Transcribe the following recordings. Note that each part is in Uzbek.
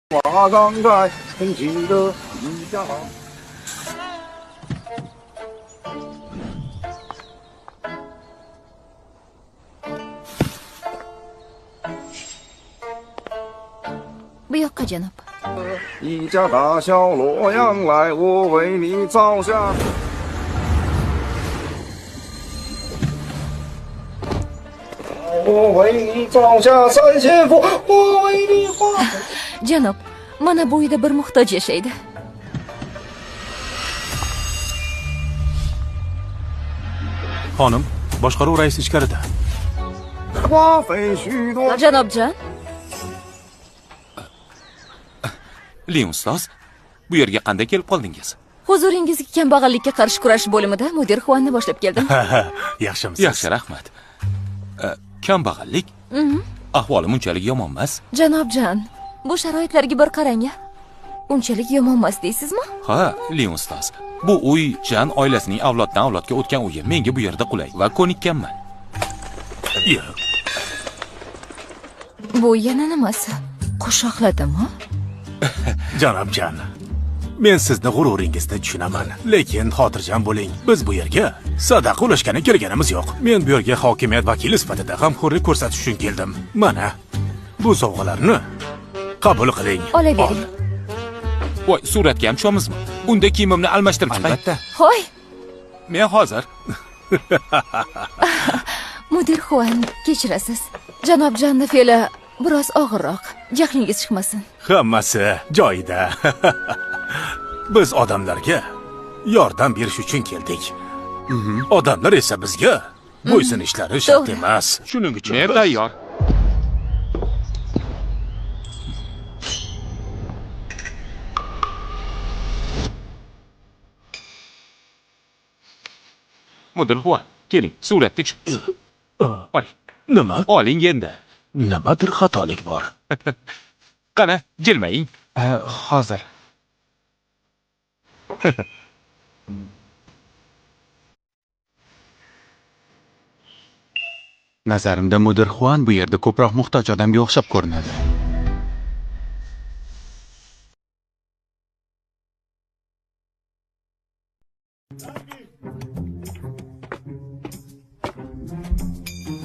话刚开，请记得一家好。 Bu yoqqa janob. 一家大小洛阳来，我为你造下。我为你造下三线谱，我为你画。 Janob, mana bu uyda bir muhtoj yashaydi. Xonim, boshqaruv raisi ichkarida. Janobjon. Lin ustoz, bu yerga qanday kelib qoldingiz? Huzuringizga kambag'allikka qarshi kurash bo'limida mudir Xuanni boshlab keldim. Yaxshimisiz? Yaxshi, rahmat. Kambag'allik? Ahvolim unchalik yomon emas. Janobjon, bu sharoitlarga bir qarang. Unchalik yomon emas deysizmi? Ha, Lin ustoz. Bu uy Jan oilasining avloddan avlodga o'tgan uyi. Menga bu yerda qulay va ko'nikkanman. Yo'q. Bu yana nimasi? Qushoqladimi? Janobjon, men sizni g'ururingizni tushunaman, lekin xotirjam bo'ling. Biz bu yerga sadaqa ulashgani kelganimiz yo'q. Men bu yerga hokimiyat vakili sifatida g'amxo'rlik ko'rsatish uchun keldim. Mana bu sovg'alarni qabul qiling. Olavering. Voy, suratga ham tushamizmi? Unda kiyimimni almashtirib chiqay. Albatta. Hoy. Men hozir. Mudir Xuan, kechirasiz. Janobjonni fe'li biroz og'irroq. Jahlingiz chiqmasin. Hammasi joyida. Biz odamlarga yordam berish uchun keldik. Odamlar esa bizga bo'ysunishlari shart emas. Shuning uchun men tayyor. Mudir Xuan, keling, suratga tushamiz. Oling. Nima? Oling endi. Nimadir xatolik bor. Qani, jilmaying. Hozir. Nazarimda mudir Xuan bu yerda ko'proq muhtoj odamga o'xshab ko'rinadi.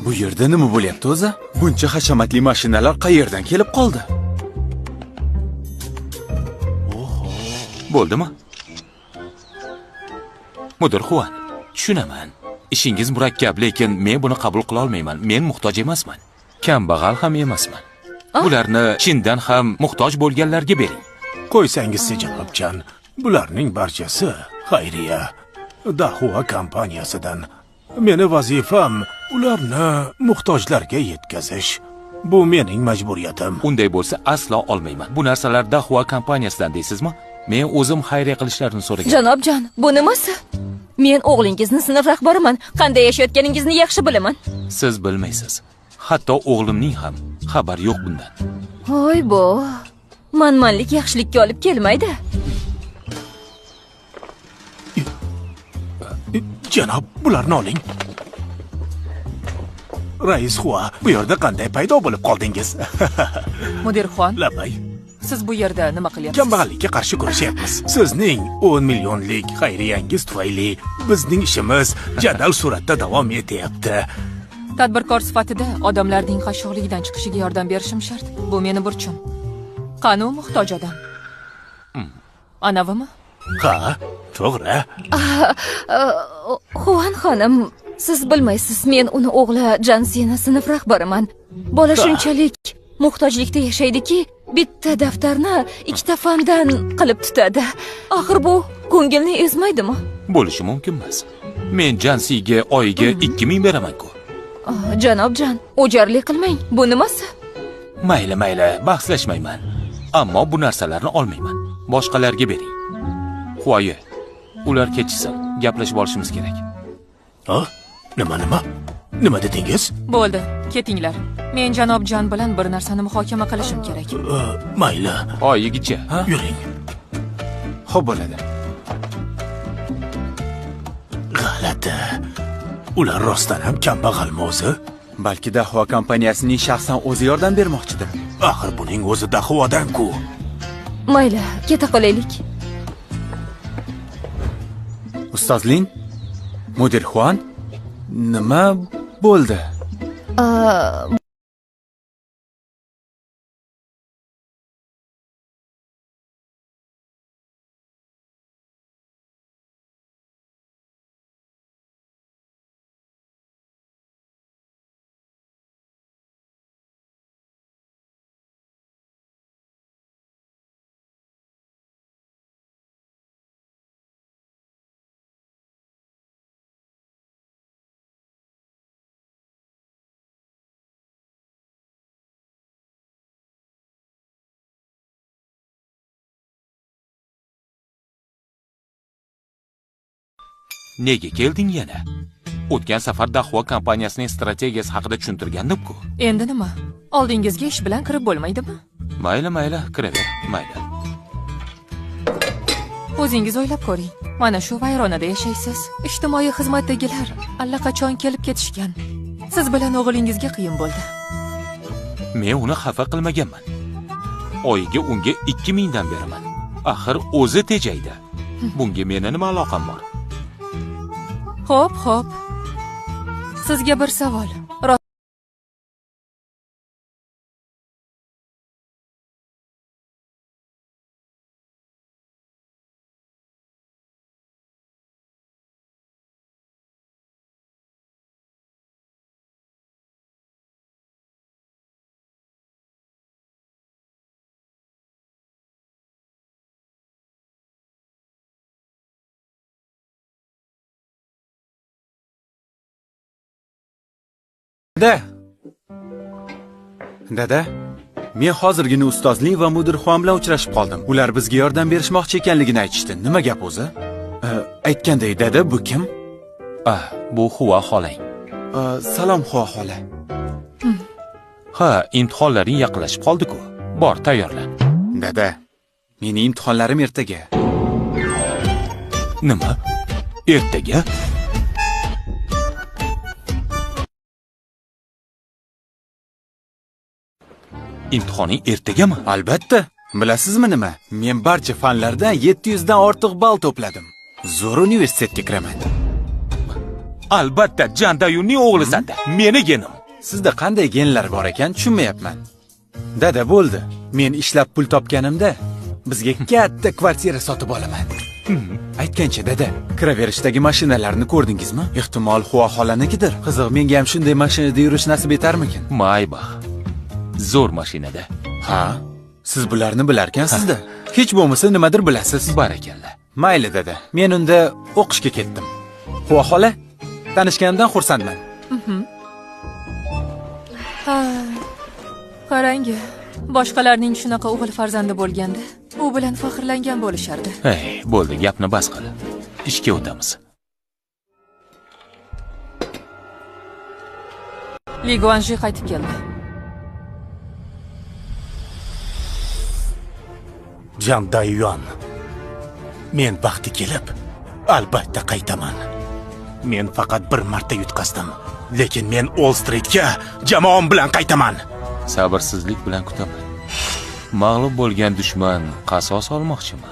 Bu yerda nima bo'lyapti o'zi? Buncha hashamatli mashinalar qayerdan kelib qoldi? Oho. Bo'ldimi? Mudir Xuan, tushunaman. Ishingiz murakkab, lekin men buni qabul qila olmayman. Men muhtoj emasman. Kambag'al ham emasman. Bularni chindan ham muhtoj bo'lganlarga bering. Qo'ysangiz, Janobjon, bularning barchasi xayriya Dahua kompaniyasidan. Meni vazifam ularni muhtojlarga yetkazish. Bu mening majburiyatim. Unday bo'lsa aslo olmayman. Bu narsalar Dahua kompaniyasidan deysizmi? Men o'zim xayriya qilishlarini so'ragan. Janobjon, bu nimasi? Men o'g'lingizni sinf rahbariman. Qanday yashayotganingizni yaxshi bilaman. Siz bilmaysiz. Hatto o'g'limning ham xabari yo'q bundan. Voy bo. Manmanlik yaxshilikka olib kelmaydi. Janob, bularni oling. Rais Xua, bu yerda qanday paydo bo'lib qoldingiz? Mudir Xuan. Labay. Siz bu yerda nima qilyapsiz? Kambag'allikka qarshi kurashyapmiz. Sizning 10 millionlik xayriyangiz tufayli bizning ishimiz jadal suratda davom etyapti. Tadbirkor sifatida odamlarning qashshoqligidan chiqishiga yordam berishim shart. Bu meni burchim. Qani u muhtoj odam? Anavimi? Ha, to'g'ri. Xuan xonim, siz bilmaysiz, men uni o'g'li Jansina sinf rahbariman. Bola shunchalik muhtojlikda yashaydiki, bitta daftarni ikkita fandan qilib tutadi. Axir bu ko'ngilni ezmaydimi? Bo'lishi mumkin emas. Men Jansiga oyiga 2000 beraman-ku. Janobjon, o'jarlik qilmang. Bu nimasi? Mayli, mayli, bahslashmayman. Ammo bu narsalarni olmayman. Boshqalarga bering. Xuoyi, ular ketishsin, gaplashib olishimiz kerak. Ha? Nima, nima? Nima dedingiz? Bo'ldi, ketinglar. Men Janobjon bilan bir narsani muhokama qilishim kerak. Mayli. Hoy, yigitcha, yuring. Xo'p bo'ladi. G'alati. Ular rostdan ham kambag'almi o'zi? Balki Dahua kompaniyasining shaxsan o'zi yordam bermoqchidir. Axir buning o'zi Dahuadan-ku. Mayli, keta qolaylik. Ustoz Lin, mudir Xuan, nima bo'ldi? Nega kelding yana? O'tgan safar Dahua kompaniyasining strategiyasi haqida tushuntirgandim-ku. Endi nima? Oldingizga ish bilan kirib bo'lmaydimi? Mayli, mayli, kiraver, mayli. O'zingiz o'ylab ko'ring. Mana shu vayronada yashaysiz. Ijtimoiy xizmatdagilar allaqachon kelib ketishgan. Siz bilan o'g'lingizga qiyin bo'ldi. Men uni xafa qilmaganman. Oyiga unga 2000 dan beraman. Axir o'zi tejaydi. Bunga meni nima aloqam bor? Xo'p, xo'p. Sizga bir savol. Dada, men hozirgina ustozlik va mudir Xuan bilan uchrashib qoldim. Ular bizga yordam berishmoqchi ekanligini aytishdi. Nima gap o'zi? Aytganday, dada, bu kim? Bu Xua xolang. Salom Xua xola. Ha, imtihonlaring yaqinlashib qoldi-ku. Bor, tayyorlan. Dada, meni imtihonlarim ertaga. Nima? Ertaga? Imtihoning ertagami? Albatta. Bilasizmi nima? Men barcha fanlardan 700 dan ortiq ball to'pladim. Zo'r universitetga kiraman. Albatta, Jan Dayunning o'g'lisan-da. Meni genim. Sizda qanday genlar bor ekan, tushunmayapman. Dada, bo'ldi. Men ishlab pul topganimda bizga katta kvartira sotib olaman. Aytgancha, dada, kiraverishdagi mashinalarni ko'rdingizmi? Ehtimol Xua xolanikidir. Qiziq, menga ham shunday mashinada yurish nasib etarmikin? Maybach. Zo'r mashinada. Ha, siz bularni bilarkansizda. Hech bo'lmasa nimadir bilasiz. Barakalla. Mayli, dada. Men unda o'qishga ketdim. Xua xola, tanishganimdan xursandman. Ha, qarangi, boshqalarning shunaqa o'g'il farzandi bo'lganda, u bilan faxrlangan bo'lishardi. Hey, bo'ldi, gapni bas qil. Ishga o'tamiz. Li Guanji qaytib keldi. Jan Dayuan, men vaqti kelib albatta qaytaman. Men faqat bir marta yutqazdim, lekin men Wall Streetga jamoam bilan qaytaman. Sabrsizlik bilan kutaman. Mag'lub bo'lgan dushman qasos olmoqchimi?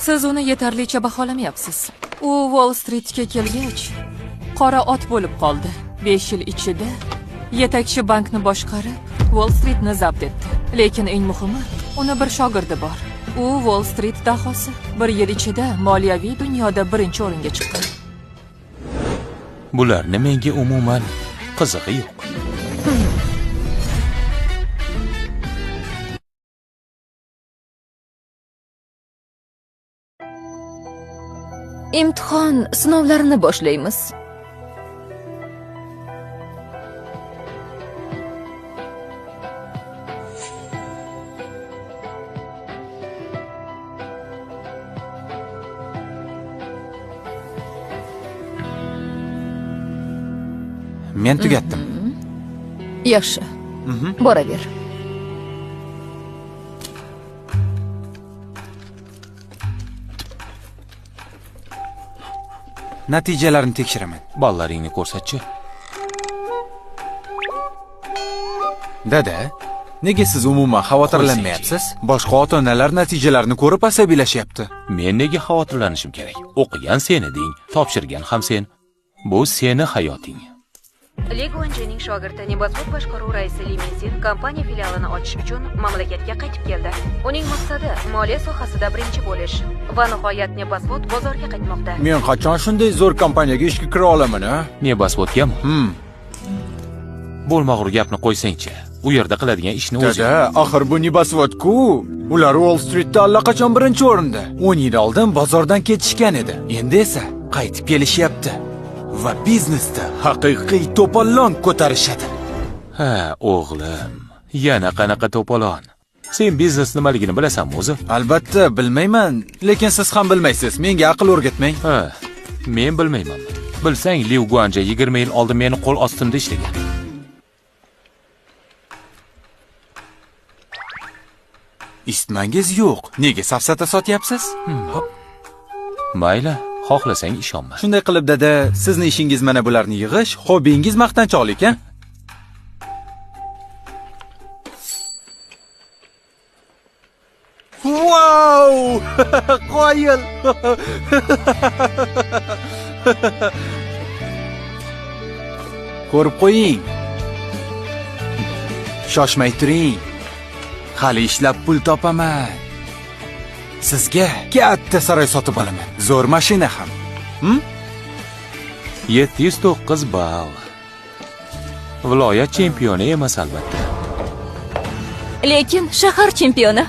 Siz uni yetarlicha baholamayapsiz. U Wall Streetga kelgach, qora ot bo'lib qoldi. 5 yil ichida yetakchi bankni boshqarib, Wall Streetni zabt etdi. Lekin eng muhimi, uni bir shogirdi bor. U Wall Street dahosi. Bir yil ichida moliyaviy dunyoda birinchi o'ringa chiqdi. Bularni menga umuman qizig'i yo'q. Imtihon sinovlarini boshlaymiz. Men tugatdim. Yaxshi. Boraver. Natijalarni tekshiraman. Ballaringni ko'rsatchi. Dada, Nega siz umuman xavotirlanmayapsiz? Boshqa ota-onalar natijalarni ko'rib asabiylashyapti. Men nega xavotirlanishim kerak? O'qigan sen eding, topshirgan ham sen. Bu seni hayoting. Li Guanjining shogirdi Nebosvod boshqaruv raisi Li Minsin kompaniya filialini ochish uchun mamlakatga qaytib keldi. Uning maqsadi moliya sohasida birinchi bo'lish va nihoyat Nebosvod bozorga qaytmoqda. Men qachon shunday zo'r kompaniyaga ishga kira olaman, a? Nebosvodgami? Bo'lmag'ur gapni qo'ysangchi. U yerda qiladigan ishni o'zi. Dada, axir bu Nebosvod-ku. Ular Wall Streetda allaqachon birinchi o'rinda. 10 yil oldin bozordan ketishgan edi. Endi esa qaytib kelishyapti. Va biznesda haqiqiy to'polon ko'tarishadi. Ha, o'g'lim, yana qanaqa to'polon? Sen biznes nimaligini bilasanmi o'zi? Albatta, bilmayman, lekin siz ham bilmaysiz. Menga aql o'rgatmang. Ha, men bilmayman. Bilsang, Liu Guanja 20 yil oldin meni qo'l ostimda ishlagan. Isitmangiz yo'q. Nega safsata sotyapsiz? Hop. Mayli. Xohlasang ishonma. Shunday qilib dada, sizni ishingiz mana bularni yig'ish, hobbingiz maqtanchoqlik, a? Vau! Qoyil! Ko'rib qo'ying. Shoshmay turing. Hali ishlab pul topaman. Sizga katta saroy sotib olaman. Zo'r mashina ham. 709 ball. Viloyat chempioni emas albatta. Lekin shahar chempioni.